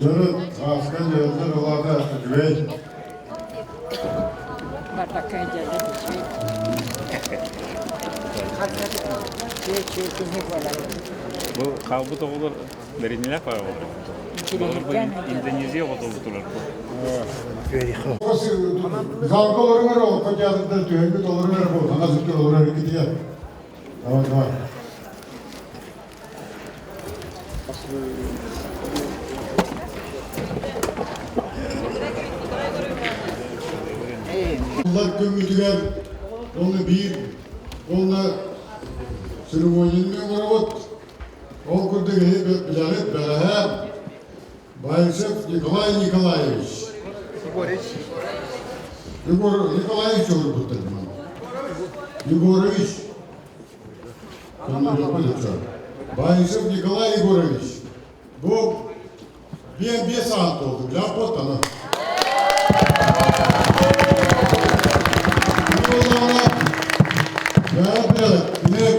Төрүт ааска дьайыллар улаата үчүгэй. Бардакка дьэллэр үчүгэй. Бу хаалбыт оҕолор бэринилээх оҕолор. Индонезия оҕото турар бу. Залга олоруҥар олоххо театрдар түһэрбит олоруҥар бу ханас үтүр олорор иккитигэр. Давай, давай. Улар күммүтүгэр уонна биир уонна церемонияны оҥоробут. Ол курдук эһи билэҕит бэҕэһээ Баишев Николай Николаевич. Егорович. Егор Николаевич олорбуттар. Егорович. Баишев Николай Егорович, бу биэн биэс аат буолду, билэҕит аны. Бэйэ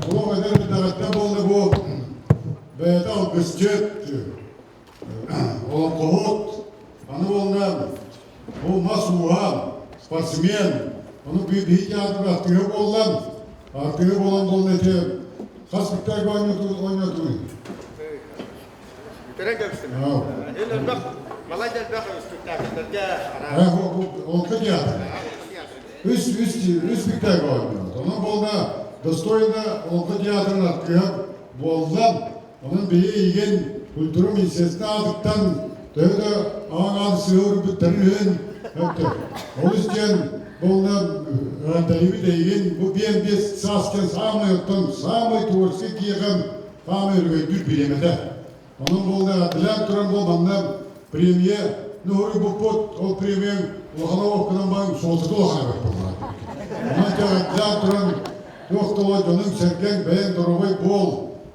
олох эдэр эрдэҕиттэн буолла бу бэйэтэ алгысчыт, олоҥхоһут, аны буолла бу мас ууһа, спортсмен, ону биһи театрга артыыһа буоллан, артыыһа буолан буолла ити хас спектакль оонньоотуҥ? Бүтэрэн кэбистим. Эл элбэх, малай да элбэх спектакльдарга Олоҥхо театр. Үс, үс, үс спектакль оонньоот. Онон буолла достойно Олоҥхо театрын артыыһа буолла. Онон биһи эйигин культура министерствотын аатыттан төһө да аан-аан сыа урбуттарын иһин олус диэн буолла эҕэрдэлиибит эйигин бу биэн биэс саас диэн саамай оттон саамай творческий киһиэхэ саамай өрөгөйдүүр бириэмэтэ. Онон буолла эҕэрдэлээн туран бу манна премия нуһуруйбуппут ол премияҥ улахана оһуккунан баан суолтата улахан эбит буолла. Онон эҕэрдэлээн туран туох да дьонуҥ-сэргэҥ бэйэҥ доруобай буол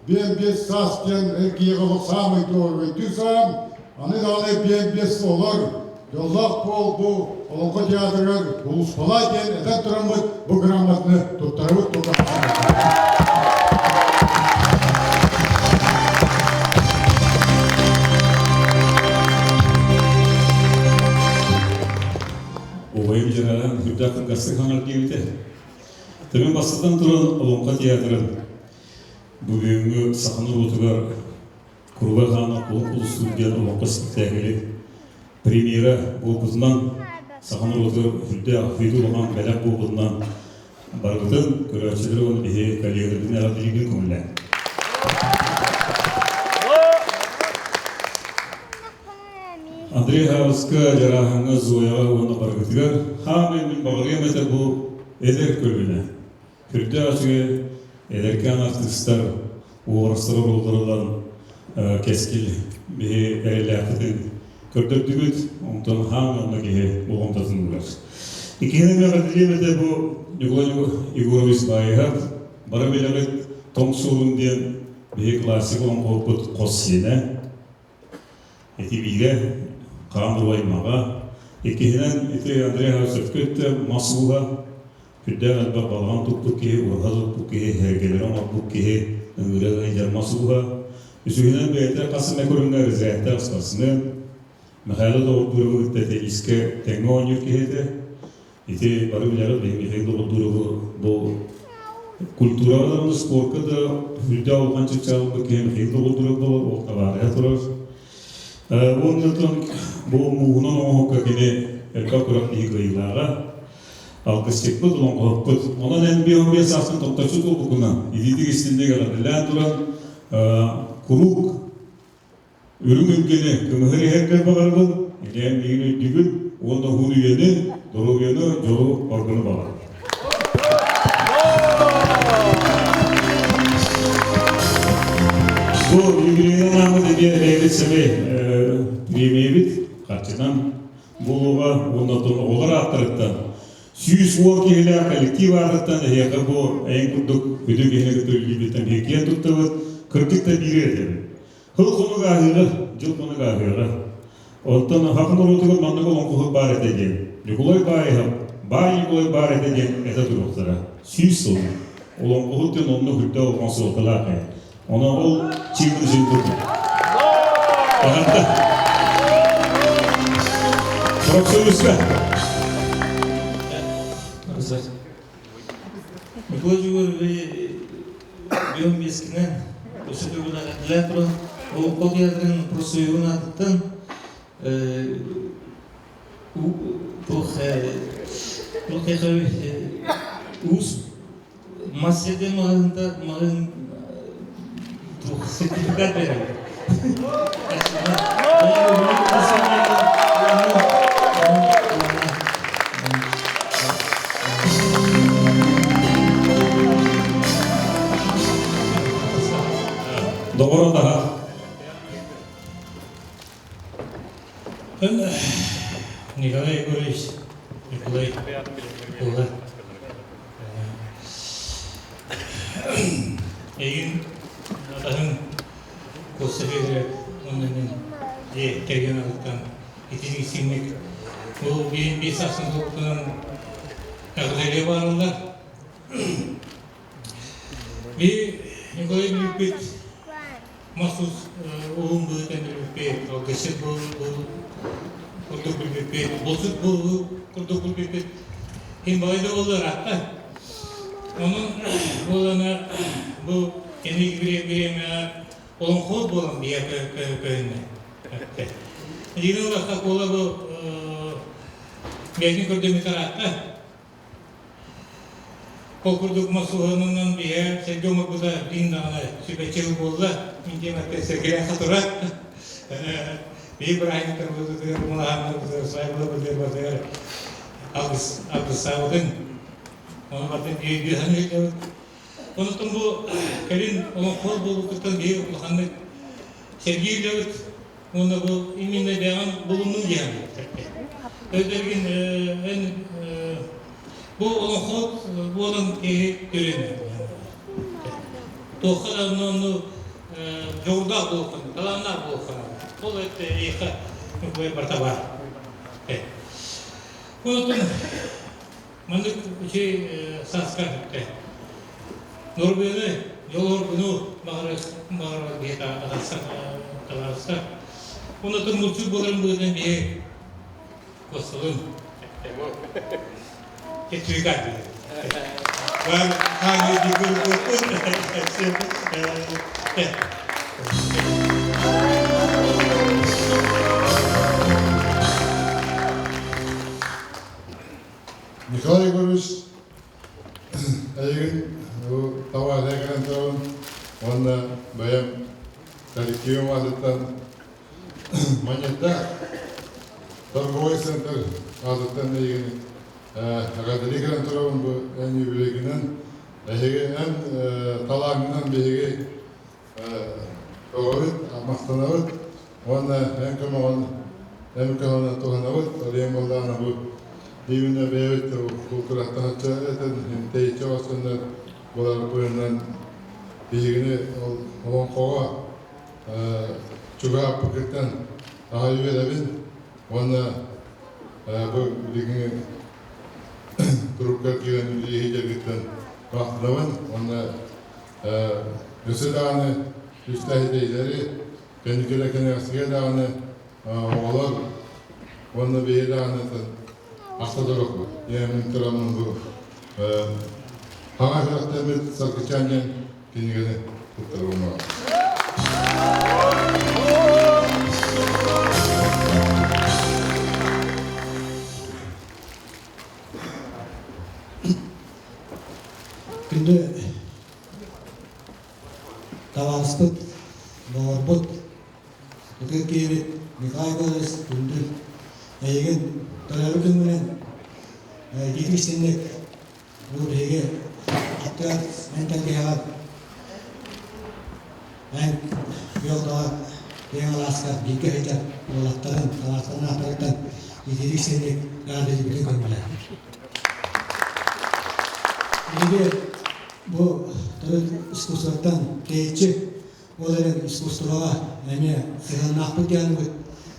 биэн биэс саас диэн эр киһиэхэ олох саамай туоргайдыы саам, аны даҕаны биэн биэс олор, дьоллоох буол бу Олоҥхо театрыгар улууспалаа диэн этэн тураммыт бу грамотаны туттарабыт Убайым дьараан үрдээх кылгастык хаҥар диэбитэ. Төбөм бастатан туран Олоҥхо театрын Бүгүҥҥү саха норуотугар Куруга хаана Кулун Кулустуур диэн олоҥхо испэктээкили премьера буолбутунан саха норуотугар үрдээх үтүө улахан бэлэх буолбутунан барыбытын көрөөччүлэри уонна биһи коллегаларбытын эҕэрдэлиибин көҥүллээн. Андрей Хабыска, Дьарааһыҥҥа, Зояҕа уонна барыгытыгар хаамай мин баҕарыам этэ бу эдэр көлүөнэ Үрдээх үчүгэй эдэркээн артыыстар уобарастара оруоллар ылан кэскил биһи эрэллээхпитин көрдөрдүгүт, онтон хаан онно киһи болҕомтотун ылар. Иккиһинэн эҕэрдэлиэм этэ бу Николай Егорович Баайыһап бары билэҕит Тоҥ суорун диэн биһи классик олоҥхоһуппут хос сиэнэ. Ити биирэ хаан аймаҕа. Иккиһинэн ити Андрей Хабысовка өттө мас ууһа Үрдээх элбэх балаҕан туппут киһи, ураһа туппут киһи, һэргэлэри оҥорбут киһи, ыҥыыры ыйдар мас ууһа. Үсүһүнэн бэйэтэ хас эмэ көрүҥҥэ разрядтаах спортсмен. Михаил Доҕордууровы кытта теннискэ тэҥҥэ оонньуур киһи этэ. Ити бары билэҕит, биһиги Михаил Доҕордууровы бу культураҕа даҕаны, спорка да үрдээх улахан чыпчаалбыт киһи Михаил Доҕордууров буолар, ол табаарыһа турар. Уонна бу мууһунан оҥоһукка кини элбэх күрэхтэһии кыайыылааҕа. Алгысчыппыт, олоҥхоһуппут. Онон эн 55 сааскын тохточчу туолбуккунан, илиитик истинник эҕэрдэлээн туран, куруук үрүҥ илгэни кымыһыр иһэргэр баҕарабын, илээн миигин өйдүүгүн уонна уһун үйэни, доруобуйаны, дьолу, оргуну баҕарабын. Бу юбилейынан ааммыт эмиэ бэйэбит сэмэй премиябит харчынан буолуоҕа уонна оттон оҕолор ааттарыттан 110 киһилээх коллектив аатыттан эһиэхэ бу эйэн курдук күдү киһини кытта үлэлиирбиттэн биһиги киэн туттабыт, кырдьык да биири этэбин. Хыл хонук ааһыаҕа, дьыл хонук ааһыаҕа. Онтон саха норуотугар маннык олоҥхоһут баар этэ диэн, Ньукулай Баайыһап, Баай Ньукулай баар этэ диэн этэ туруохтара. 100 сыл. Олоҥхоһут диэн оннук үрдээх улахан суолталаах ээ. Онон ол чыыбын син курдук. Эҕэрдэ! Профсоюзка! Николай Егорович бион миэскинэн өссө төгүл эҕэрдэлээн туран Олоҥхо театрын профсоюһун аатыттан туох уус мас сирдэн маҕаһыынта маҕаһыын туох сертификат биэрэр. Доҕоро даһа. Николай Егорович, Николай буолла. Эйигин атаһын Костя Федоров уонна мин дьиэ кэргэн аҕыттан итинник сиҥник бу биир биир сахсын туруктанан эҕэрдэлиэ баарыллар. Би Николай билбит махсус уһун быһыытын билбиппит, алгысчыт курдук билбиппит, булчут буолуу курдук билбиппит. Иһин балайда буолла ыраатта. Онон буолана бу кэнники бириэмэҕэ олоҥхоһут буолан биһиэхэ көһүннэ. Дина Улахха буола бу бэйэтин көрдөммүт ыраатта. Ол курдук мас уһанынан биһэ сэргэ оҥорбута биин даҕаны сүбэчил буолла. Мин диэн аттан сэргэлээх турар. Биһи бырааһынньыктарбытыгар, мылаһааннарбытыгар, сайбылабытыгар алгыс алгыстаабытын ону бартын биир саныыр Онтон бу кэлин олоҥхо буолбуккуттан биһи улаханнык сэргиир уонна бу именно бэйэҕин булуннуҥ диэн Өйдөргүн эн бу олоҥхо буолан киһи төрүөн туохха да онну дьоҕурдаах буолуоххун, талааннаах буолуоххун. Ол эйиэхэ барыта баар. Онтон маннык үчүгэй сааска Норбуйаны, дьоллоргуну баҕарар баҕарар биһиэхэ атахсар табаарыстар. Оннотон мурчук буоларын быһыытынан биһи куоссалын сертификат Бар хааны Николай Егорович эйигин бу табаарыһа кэлэн турабын уонна бэйэм коллективым аатыттан Манньыттаах торговай центр аатыттан эйигин эҕэрдэлии кэлэн турабын бу эн юбилейгынан эһиги эн талааҥҥынан биһиги Көҕөбүт, махтанабыт уонна эн көмөҕүн эн көмөҕүнэн туһанабыт. Олиэн буоллаҕына бу именно бэйэбит култуураттан этэн тэйиччи оҕостоннор буолар быһынан биһигини ол олоҥхоҕо чугаһаппыккыттан аҕай үөрэбин уонна бу билигин турукка киирэн үлэлии сылдьаргыттан махтанабын уонна Өссө даҕаны үстэһитэйдэри, кэнникилэ кэнэҕэсигэ даҕаны оҕолор уонна биһи даҕаны ахта турукпут. Ийэмин тураммын бу хаҥа сүрэхтэммит Саргычаан диэн кинигэни туттарылмаҕа. Күндү табаарыспыт, доҕорбут, ытык киһибит Николай Егорович күндү эйигин төрөөбүт күҥҥүнэн итиитик истиҥник бу биһиги аттыгар эн тэлгэһэҕэр эн күөх киэҥ алааска бииргэ сылдьар уолаттарын, табаарыстарын ааттарыттан итиитик истиҥник эҕэрдэлиирбитин көрүллэр. Биһиги бу төрүт искусствоттан тэйиччи, ол эрэн искусствоҕа эмиэ сыһыаннаахпыт диэммит,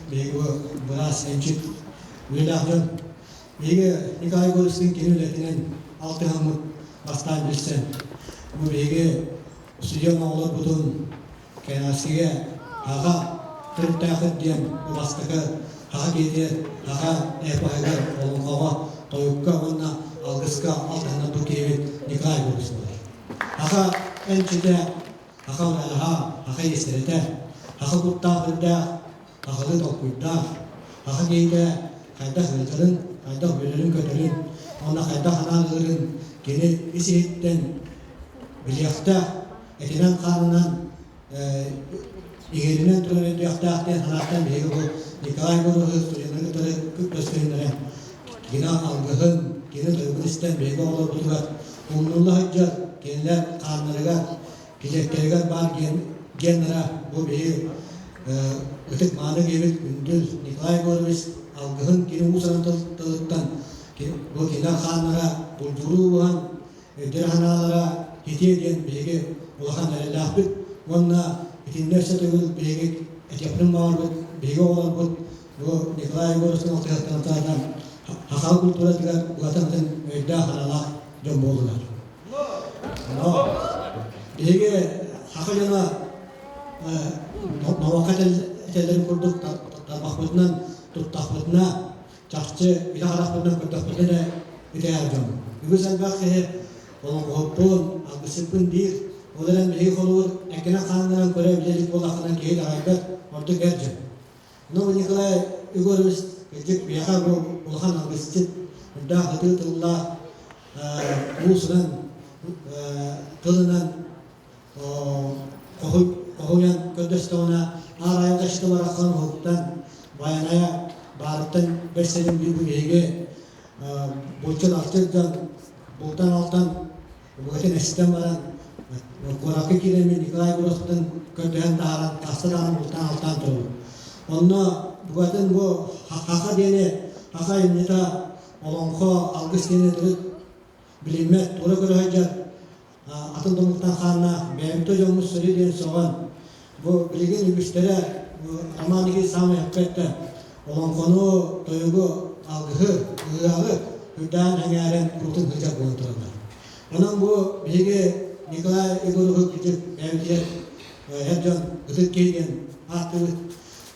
биһиги бу быраас, эмчит үлэлээх дьон. Биһиги Николай Егоровичтыын кини үлэтинэн алтыһаммыт, бастаан билсэн, бу биһиги студент оҕолорбутун кэнэҕэскигэ аҕа төрүттээххит диэн бу бастакы Саха киһитигэр, саха эпоһыгар, олоҥхоҕо, тойукка уонна алгыска алтыһыннарбыт киһибит Николай Егорович буолар. Саха эмчитэ, саха ырааһа, саха иэстэрэтэ, саха куттаах-үрдээх, сахалыы толкуйдаах, саха киһитэ хайдах ыалдьарын, хайдах үөрэрин-көтөрүн уонна хайдах анаан ыларын кини ис-иһиттэн билиэхтээх, этинэн-хаанынан иһиринэн туран өйдүөхтээх диэн санааттан биһиги бу Николай Егоровы студеннары кытары көстүһүннэрэн кини алгыһын, кини тойугун истэн биһиги оҕолорбутугар умнулла сылдьар кинилэр хааннарыгар, килиэктэригэр баар геннара бу биһи ытык мааны киһибит күндүл Николай Егорович алгыһын кини уус-уран тылыттан бу кинилэр хааннара булдьуруу уһан өйдөрө санаалара итиэ диэн биһиги улахан эрэллээхпит уонна итиннэ өссө төгүл биһиги этиэхпин баҕарбыт биһиги оҕолорбут бу Николай Егоровичтан алтыһыахтарыттан саха культуратыгар улахан өйдөөх санаалаах дьон буоллулар. Биһиги саха дьоно норуокка этэллэрин курдук тарбахпытынан туттахпытына чахчы илэ харахпытынан көрдөхпүтүнэ эрэ итэҕэл дьон. Үгүс элбэх киһи олоҥхоһуппун, алгысчыппын диир. Ол эрэн биһиги холобур эккинэн-хааннаран көрө билэ илик буоллаххына киһи итэҕэйбэт, ордук эр дьон. Но Николай Егорович кырдьык биһиэхэ бу улахан алгысчыт, үрдээх ытыы тыллаах, уус-уран тылынан хоһуйан көрдөстөҕүнэ аар айылҕа иччитэ барахсан уһуктан Байанайа баарыттан бэрсэрин бу биһиги булчут алтык дьон бултан алтан букатын эстэн баран куоракка киирэммин Николай Егоровтан көрдөһөн таһааран хаста даҕаны бултаан алтаан турабыт. Онно букатын бу хаха диэни хаха айымньыта олоҥхо алгыс диэни төрүт билиммэт туора көрө сылдьар атын домуктан хааннаах бэйэбит дьоммут сөрү диэн сөҕөн бу билигин үгүстэрэ Роман Никитич саамай сөпкө эттэ олоҥхону тойугу алгыһы ыһыаҕы үрдээн эҥээрэн куруутун сылдьар буолан тураллар. Онон бу биһиги Николай Егоровы кырдьык бэйэбитигэр эр дьон ытык киһи диэн ааттыыбыт.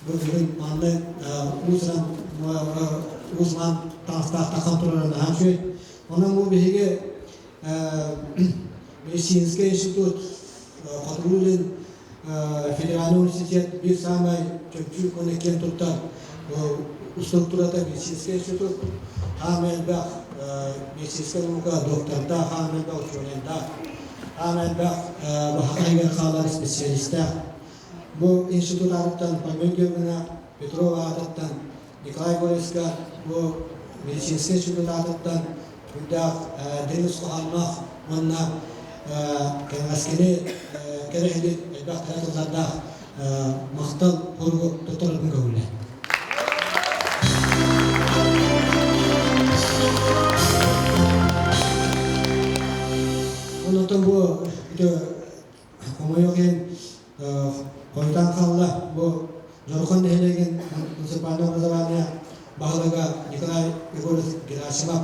Бу бүгүн манна уус-уран уус-маан таҥастаах тахсан турара наһаа үчүгэй. Онон бу биһиги Медицинскэй институт Хотугу-Илин федеральный университет биир саамай чөмчүүк уонна киэн туттар структурата медицинскэй институт. Хаамай элбэх медицинскэй наука доктордаах, хаамай элбэх учуонайдаах, хаамай элбэх баһаҕа иһигэр хаалар специалистаах. Бу институт аатыттан Павел Георгиевна Петрова аатыттан Николай Егоровичка бу медицинскэй институт аатыттан үрдээх дириҥ хоһоонноох уонна кэҥэскини кэрэһилиир элбэх кэрэ тыллардаах махтал суругу туттарарбын көҥүллээ. Онтон бу хомойуох иһин хойутаан хаалла. Бу Дьорҕон нэһилиэгин муниципальнай образование баһылыга Николай Егорович Герасимов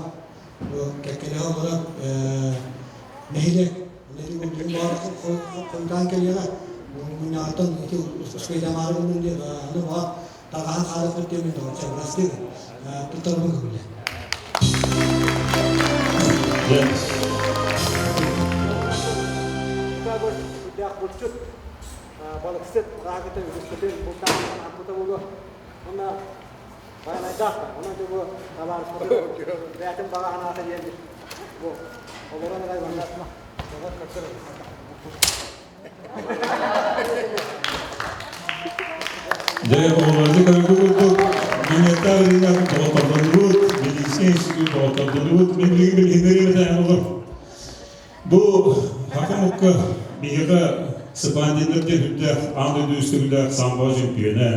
бу кэккэлэһэ олорор нэһилиэк хойутаан кэлиэҕэ. Мунньаҕыттан ити успейдамаары гынным диэн аны баҕар таҕаһан хаалыахпыт диэн мин доҕорчо бырастыы туттарбын көҥүлэ. Булчут балыксыт хаһаакыта үгүспүтүн бултаан аппыта буолуо. Уонна байанайдаах да. Онон бу табаарыспытын бэйэтин баҕа санаата диэн бу олорон эрэ манна Дьэ, оҕолорду көрөргө курдук, Минетта ырыынак доҕоттордоннубут, медицинскэй институт доҕоттордоннубут. Мин билигин билиһиннэриэм этэ олор. Бу Хакамукка биһиэхэ Сыпандиннар диэн үрдээх аан дойду үстүгүлээх самбо чемпиона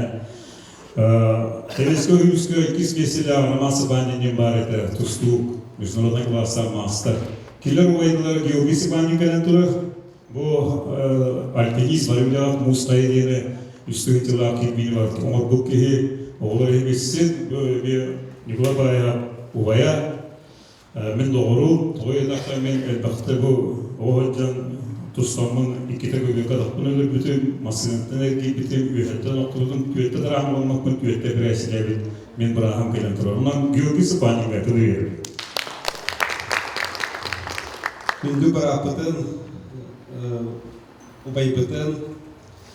Тэбискэ үһүскэ иккис миэстэлээх Роман Сыпандин диэн баар этэ, тустуук, международный класстаах маастар. Кинилэр убайдылар Георгий Сыпандин кэлэн турар. Бу альпинист Варюлях муус хайа диэни үс тыһыынчалаах кирбиини оҥорбут киһи, оҕолор иһимиссин, бу эмиэ Николай Баайа убайа, мин доҕорум, тоҕо диэтэххэ мин элбэхтэ бу оҕо сылдьан Тустаммын иккитэ көбүөккэ атахпын өлөрбүтүм, массыынаттан эргийбитим, үөһэттэн охтубутум, түөртэ тырааһым ылыммаппын, түөртэ эпэрээссийэлээбит мин бырааһым кэлэн турар. Онон Георгий Степанович тылы биэрэбин. Күндү бырааппытын, убайбытын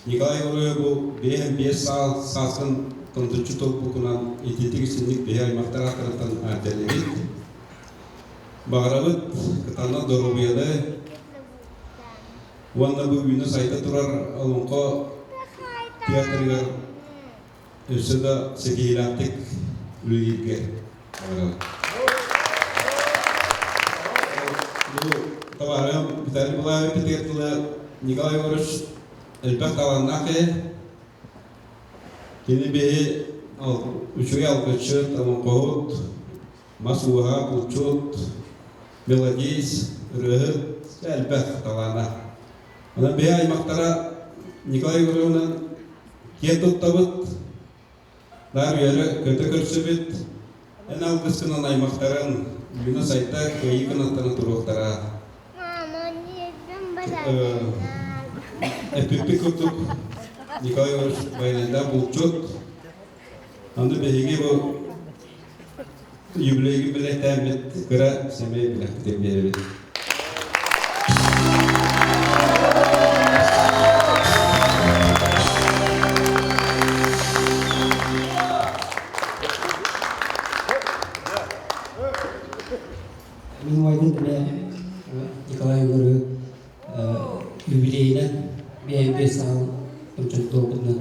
Николай Егорову 55 сааскын томточчу толбукунан итиитик исинник биһи аймахтар ааттарыттан аатталыбыт. Баҕарабыт кытаанах доруобуйаны уонна бу үүнэ сайда турар Олоҥхо театрыгар өссө да ситиһиилээхтик үлэлииргэ баҕарабыт. Бу табаарыһым Виталий Николаевич этигэр тыла Николай Егорович элбэх талааннаах киһи. Кини биһи үчүгэй алгысчыт, олоҥхоһут, Мас ууһа, булчут, мелодист, ырыаһыт элбэх талаана. Онон биһи аймахтара Николай Егоровнан киэн туттабыт, наар үөрэ көтө көрсөбүт, эн алгыскынан аймахтарын үүнэ-сайда кыайыы кынаттана туруохтара. Эппиппит курдук Николай Егорович Байанайдаах булчут, Аны биһиги бу юбилейгин бэлэхтээммит кыра сэмэй бэлэхпитин биэрэбит. Мин убайбын эмэ Николай Егорович юбилейынан 55 саал томчон туолбутунан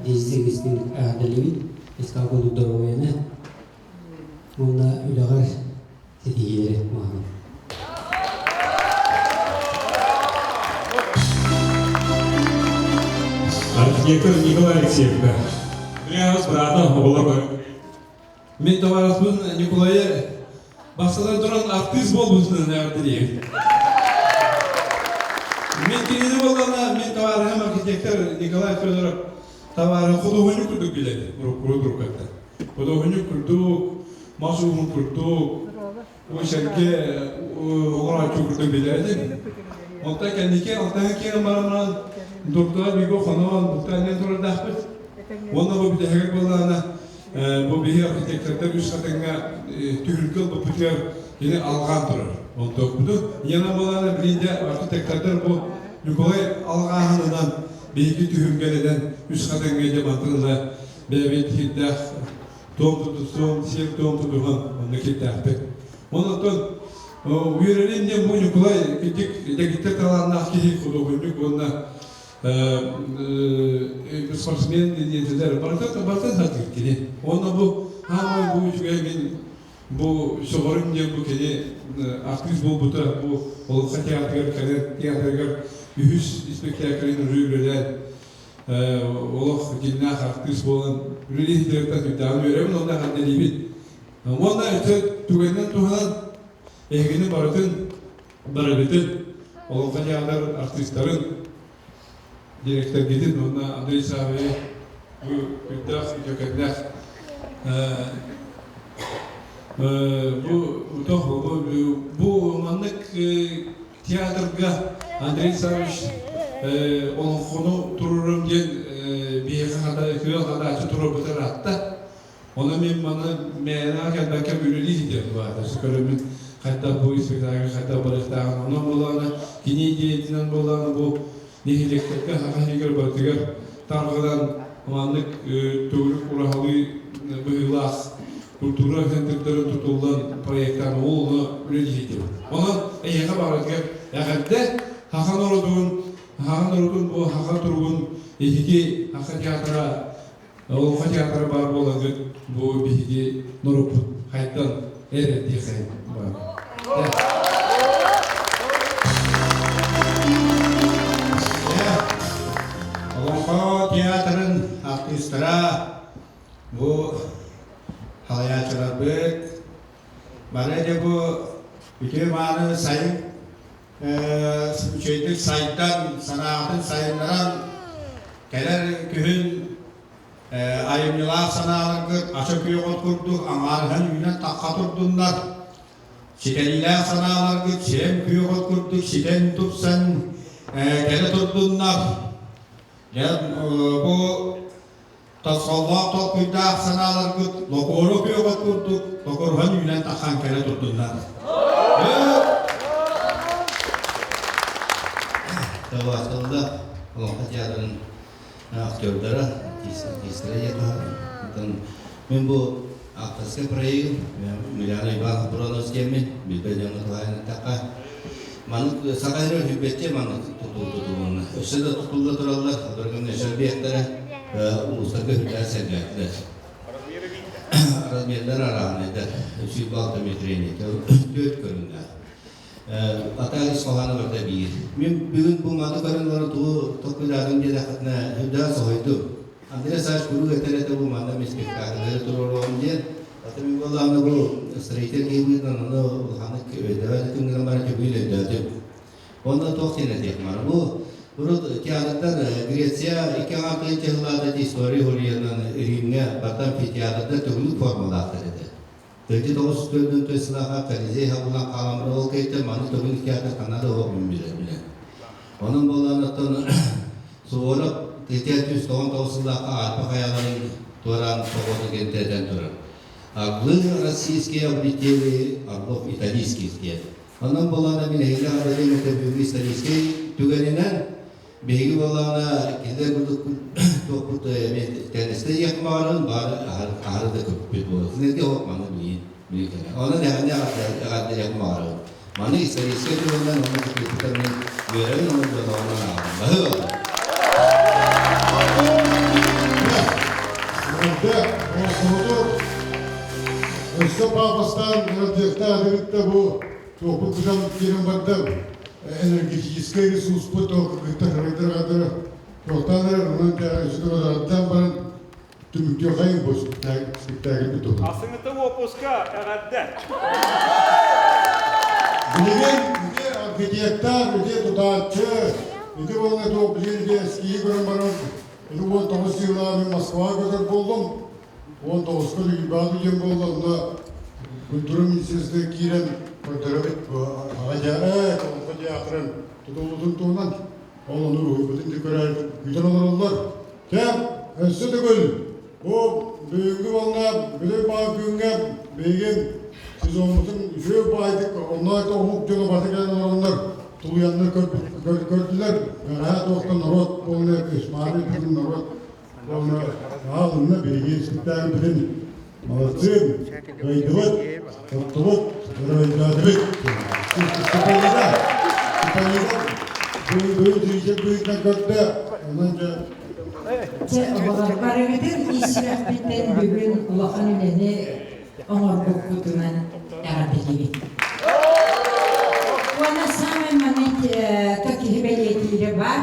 дизель аадалыбыт искал курдук доруобуйаны уонна үлэҕэр ситиһиилэри баҕарабын. Архитектор Николай Алексеевка. Андреас брата оҕолор Мин табаарыспын Николайы бастатан туран артыыс буолбутунан эҕэрдэлиибин. Мин кинини буоллаҕына, мин табаарыһым архитектор Николай Федоров табаарыһы худуоһунньук курдук билэбин, уруккуттан. Худуоһунньук курдук, мас ууһун курдук, ол сэргэ оҥорооччу курдук билэр этим. Онтон кэнники алтыһан киирэн баран баран дурдуга бииргэ хонон, бултаан диэн турардаахпыт. Уонна бу бүтэһигэр буоллаҕына Бу биһи архитектордар үс хатыҥҥа түһүлгэ ылбыппытыгар кини алҕаан турар. Онтуохпуту Яна буолаана билиинде архитектордар бу Ньукулай алҕааһынынан биһиги түһүлгэлэнэн үс хатыҥҥа дьэ мантан ыла бэйэбит кирдээх туом тутусон, сиэр туом тутуһан онно кирдээхпит. Онон үөрэрин диэн бу Ньукулай кырдьык дэгиттэр талааннаах киһи худуоһунньук уонна спортсмен диэтилэр барыта барыта сатыыр кини уонна бу хаамай бу үчүгэй мин бу сөҕөрүм диэн бу кини артыыс буолбута бу Олоҥхо театрыгар кэлэн театрыгар үһүс испэктээкилин уже үлэлээн олох дьиҥнээх артыыс буолан үлэлии сылдьарыттан сүрдээҕин үөрэбин уонна эҕэрдэлиибин уонна өссө түгэнинэн туһанан эһигини барытын барыгытын Олоҥхо театр артыыстарын, дириэктэргитин уонна Андрей Саввич бу үрдээх үтүөкэннээх бу бу маннык театрга Андрей Саввич олоҥхону туруорум диэн биһиэхэ хата күөл хадааччы туруорбута ыраатта. Онон мин маны мээнэ кэлбэккэ үлэлии сылдьабын баата. Көрөммүн хайдах бу спектакль хайдах барыахтааҕын. Онон буоллаҕына кини идеятынан буоллаҕына бу нэһилиэктэргэ саха сиригэр барытыгар тарҕанан маннык төгүрүк ураһалыы быһыылаах культура центрдарын тутуллан проектаан ол ону үлэлии сылдьабын. Онон эйиэхэ барытыгар эҕэрдэ саха норуотун саха норуотун бу саха туругун эһиги саха театра Олоҥхо театра баар буоларгыт бу биһиги норуоппут хайдан эрэ диэхэ баар. Олоҥхо театрын артыыстара бу халайааччыларбыт бары дьэ бу үтүө мааны сайын үчүгэйдик сайдан, санаатын сайыннаран, кэлэр күһүн айымньылаах санааларгыт ача күөх от курдук аҥаарыһан үүнэн тахха турдуннар. Ситэриилээх санааларгыт сирэм күөх от курдук ситэн тупсан, кэлэ турдуннар. Дьэ, бу тосхоллоох толкуйдаах санааларгыт локуору күөҕүт курдук токуруһан үүнэн таххан кэлэ турдуннар. Табаахталла Олоҥхо театрын актердара, артистара диэн Мин бу авторскай проегым Миляна Иванов Буранов диэммин, билбэт дьоҥҥо туһаайан эттэххэ, маннык саха эрэ үһүйбэччэ маннык тутул тутулунна. Өссө да тутулла тураллар, албаргамна өссө элбиэхтэрэ, улуустарга үрдээн сэргээтилэр. Размердар арааһынайдар, 106 метрени, төрт көрүҥнээх. Ата ис хоһооно барыта биир. Мин бүгүн бу маны көрөн олорон тугу толкуйдаатым диэтэххитинэ, үрдээх соһуйдум. Андрей Савич куруук этэр этэ бу манна мин спектакльлары туруоруом диэн. Ата мин буоллаҕына бу строитель киһи быһыытынан ону улаханнык өйдөөбөт этим гынан баран түбүгүн өйдөөтүм. Онно туох диэн этиэх баар. Бу урут театрдар Греция икки аҥаар тыһыынча сыллаата история хуруйанан Римҥэ барыта амфитеатрдар төгүрүк формалаахтар этэ. 994 сылааха Колизей хабыллан хаалан ол кэйтэ маны төгүл театр ханна да оһох билэр. Онон буолан оттон Суворов 1999 сыллаахха Альпа хайаларын туораан походу кэнтэтэн турар. Орлы российские облетели орлов италийских диэн. Онон буолаана мин эһиги аҕабалыым этэ бүгүн историческай түгэнинэн биһиги буоллаҕына кинилэр курдук туохпут теннистэ диэх баҕарабын баҕар аһары да көппүт буолар. Кинилэргэ оһох маны билин билин кэлэр. Онон эҕэрдэ эҕэрдэлиэх баҕарабын. Маны историческай түгэнинэн уонна кытыыппытар мин үөрэбин уонна дьолоҕунан ааҕабын. Баһыыба! Эҕэрдэ олоххуту өссө пафостаан ыалдьыахтаах эбит бу туохпут кутан киирэн барда энергетическэй ресурспут кытта кыргыттар туохтаан эрэр онон өссө баран түмүктүөххэйин бу спектакль туһунан. Асыҥыты уоппуска эҕэрдэ! Билигин ити архитектор, ити тутааччы, ити уонна туох билигин ити эскиһи көрөн баран ити 19 сыллаах мин Москваҕа көтөр буоллум. 19-ка Лүгүбаады диэн буолла, онно культура министерствотыгар киирэн көрдөрөбүт аҕа Олоҥхо театрын тутуллутун туһунан. Ол ону уһуйбутун да көрөр күүтэн олороллор. Чэ, өссө төгүл бу бүгүҥҥү уонна били баар күҥҥэ биһиги сезоммутун үчүгэй баайдык онно омук дьоно барыта кэлэн олороннор тулуйаннар көрдүлэр. Бэҕэһээ туохтан норуот буолла, Исмаил бүтүн норуот буолла. Аалынна биһиги испиктээкилбитин молодцы, кыайдыбыт, оттубут, өрөйдөөтүбүт. Степанида, Степанида бүгүн зритель быһыытынан көрдө, онон дьэ Чэ, оҕолор, барыгытын ис сүрэхпиттэн бүгүн улахан үлэни оҥорбуккутунан эҕэрдэлиибин. Уонна самый момент то киһи бэлиэтиирэ баар,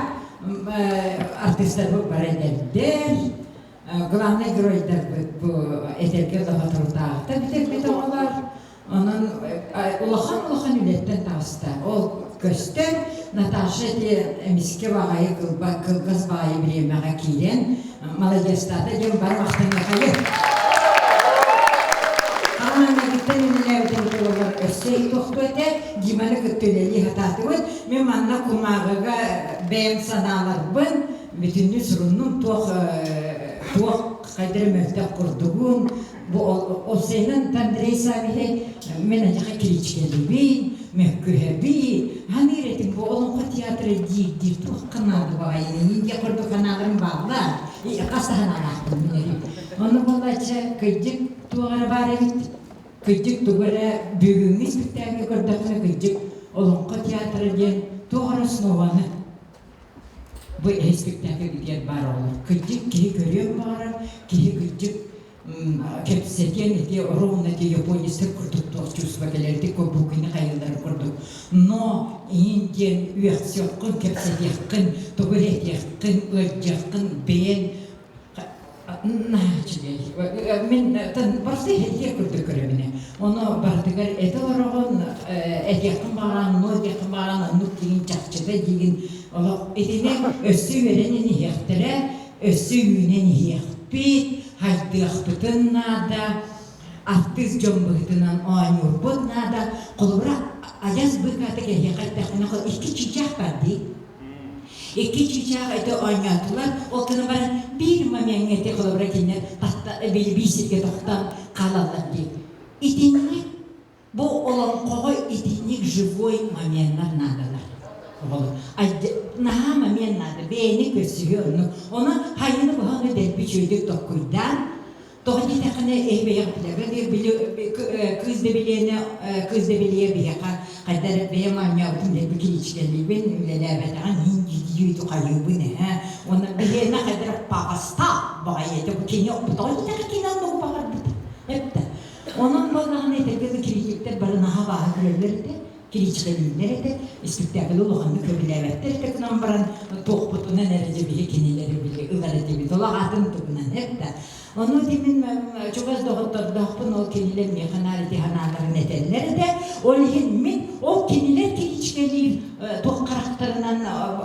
артыыстарбыт бары эдэрдэр, главный геройдарбыт бу этэргэ доҕоторутааҕыта бүтэрбит оҕолор. Онон улахан-улахан үлэттэн таҕыста. Ол көстөр, Наташа ити эмискэ баҕайы кылгас баҕайы бириэмэҕэ киирэн маладьыастаата диэн бары махтаныахайы. Хараҥаҥҥыттан үлэлээбитин туһугар өссө тохтуо этэ, Диманы кытта үлэлии сатаатыбыт. Мин манна кумааҕыга бэйэм санааларбын бүтүннүү суруннум, туох туох хайдах эрэ мөлтөх курдугун, Бу Овсейнан Андрей Саввиһы мин эйиэхэ киричкэлибин, мөккүһэбин, ханыыр этим бу олоҥхо театра диир-диир туохха наада баҕайыный диэх курдук санааларым бааллар. Хас да санаалаахпын мин эбит. Ону буоллааччы кырдьык туох эрэ баар эбит. Кырдьык тугу эрэ бүгүҥҥү испиктээккэ көрдөхпүнэ кырдьык олоҥхо театра диэн туох эрэ основаны бу испиктээкилгитигэр баар оҕолор. Кырдьык киһи көрүөн баҕарар, киһи кырдьык кэпсэтиэн ити ровно ити японецтар курдук туох чувство кэлэр ити кобукини хайылларын курдук но иин диэн үөхсүөххүн кэпсэтиэххин тугу эрэ этиэххин ыалдьыаххын бэйэҥ наһаа үчүгэй мин просто иһэлиэр курдук көрөбүнэ ону барытыгар этэ олороҕун этиэххин баҕараан но диэххин баҕараан оннук диигин чахчыта диигин олох итини өссө үөрэнэн иһиэхтэрэ өссө үүнэн иһиэхпит, хайдыахпытын наада, артыыс дьон быһыытынан оонньуурбут наада. Холобура, адьас быыкаата кэһиэхэ эттэхпинэ, икки чыычаах баар дии. Икки чыычаах ити оонньоотулар, ол гынан баран биир момеҥҥа ити холобура кинилэр биир сиргэ тохтоон хаалаллар дии. Итинник бу олоҥхоҕо итинник живой моменнар наадалар. Оҕолор наһаа момент наада, бэйэни көрсүһүү оннук. Ону хайыны быһа дэлби үчүгэйдик токкуйдаан Тоҕо диэтэххинэ, эһи бэйэҕит били кыыс дэбилиэнэ кыыс дэбилиэ биһиэхэ хайда эрэ бэйэм оонньообутум дэлби киричкэлиибин, үлэлээбэтэҕин иһин дьидьииту хайыыбын эһэ. Уонна биһиэнэ хайда эрэ паҕастаах баҕайы этэ. Бу кини тоҕо диэтэххэ кини оннугу баҕарбыт. Эптэ. Онон буоллаҕына этэргэ дылы критиктэр бары наһаа бааһы көрөллөр этэ. Киричкэлииллэр этэ, испиктээкили улаханнык сөбүлээбэттэр этэ гынан баран, туохпутунан эрэ дьэ биһи кинилэри били ылар этибит, олох атын тугунан эт да. Ону ити мин чугас доҕоттордоохпун, ол кинилэр миэхэ наар ити санааларын этэллэр этэ. Ол иһин мин ол кинилэр киричкэлиир туох харахтарынан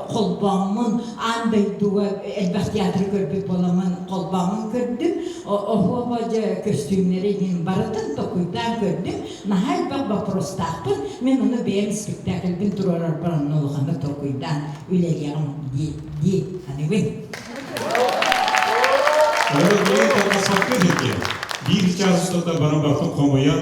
холбооммун, аан дойдуга элбэх театры көрбүт буоламмын холбооммун көрдүм. Оһуоба дьэ көстүүмнэри мин барытын токуйдаан көрдүм. Наһаа элбэх боппуруостаахпын, мин ону бэйэм испиктээкилбин туруорарбар онно улаханнык толкуйдаан үлэлиэҕим дии дии саныыбын. Олор билигин тарҕаспакка диэки биир чаас устата баран бартын хомуйан.